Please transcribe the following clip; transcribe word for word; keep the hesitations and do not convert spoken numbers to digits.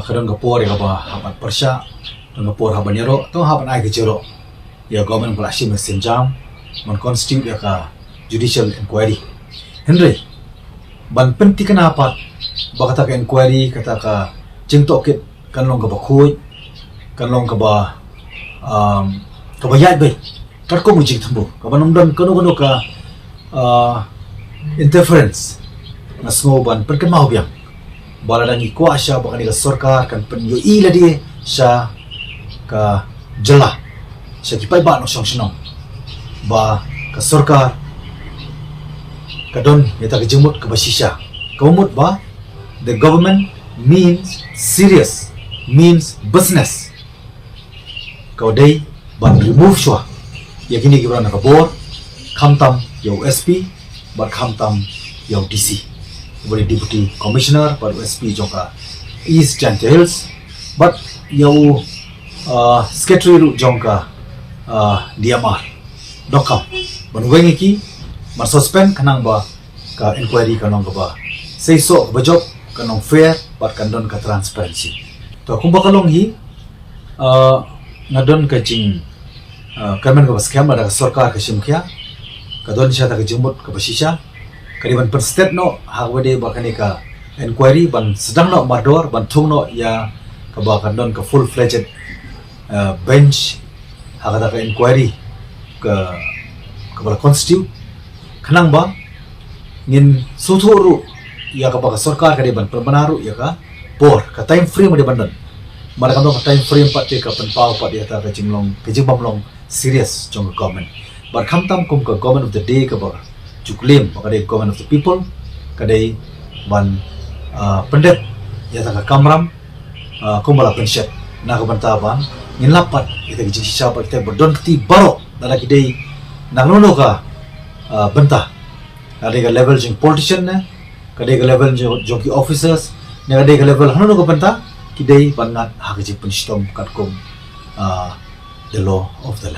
Ka don ka por ïa kaba hap ban pyrshah, don ka por hap ban ïaroh, to hap ban ai ka jingïaroh ïa ka government ba la shim ïa ka sienjam ban constitute ïa ka judicial inquiry. Hynrei ban pynthikna pat ba kata ka inquiry, kata ka jingtohkit kan long kaba khuid, kan long kaba, um, kaba ïaid beit katkum ka jingthmu, kaba ym don kano kano ka, uh, interference. Nga sngew ban pynkynmaw biang ba lada ngi kwah sha ba kane ka sorkar kan pynïohi lade sha ka jylla, sha ki paidbah nongshong shnong, ba ka sorkar ka don ïa kata ka jingmut kaba shisha, kaba mut ba the government means serious, means business. Ka dei ban remove shuwa ïa kine kiba don ha ka bor, khamtam ïa u S P bad khamtam ïa u D C, uba dei Deputy Commissioner bad u S P jong ka East Jaintia Hills, bad ïa u, uh, Secretary ruh jong ka, uh, D M R. Donkam ban weng ïa ki, ban suspend, khnang ba ka inquiry kan long kaba seisoh, kaba jop, kan long fair bad kan don ka transparency. To kumba ka long hi, uh, nga don ka jing, uh, kyrmen kaba skhem lada ka sorkar ka shim khia, ka don shisha kata ka jingmut kaba shisha, ka dei ban pynstet noh ha kaba dei ba kane ka inquiry, ban sdang noh mardor, ban thung noh ïa kaba kan don ka full fledged, uh, bench ha kata ka inquiry ka, kaba la constitute, khnang ba ngin sngewthuh ruh ïa kaba ka sorkar ka dei ban pynbna ruh ïa ka por, ka time frame ka dei ban don. Namar ka long ka time frame pat te ka pynpaw pat ïa kata ka jinglong, ka jingbym long serious jong ka government. Bad khamtam kum ka government of the day kaba ju claim ba ka dei government of the people, ka dei ban, ah, pyndep ïa kata ka kamram, ah, kumba la pynshet, na ka bynta ba ngin lap pat ïa kata ka jingshisha bad kita kiba don kti baroh, lada ki dei na kano kano ka, ah, bynta, ka dei ka level jong politician ne, ka dei ka level jong, jong ki officers ne, ka dei ka level hano hano ka bynta, ki dei ban ngat ha ka jingpynshitom katkum, ah, the law of the land.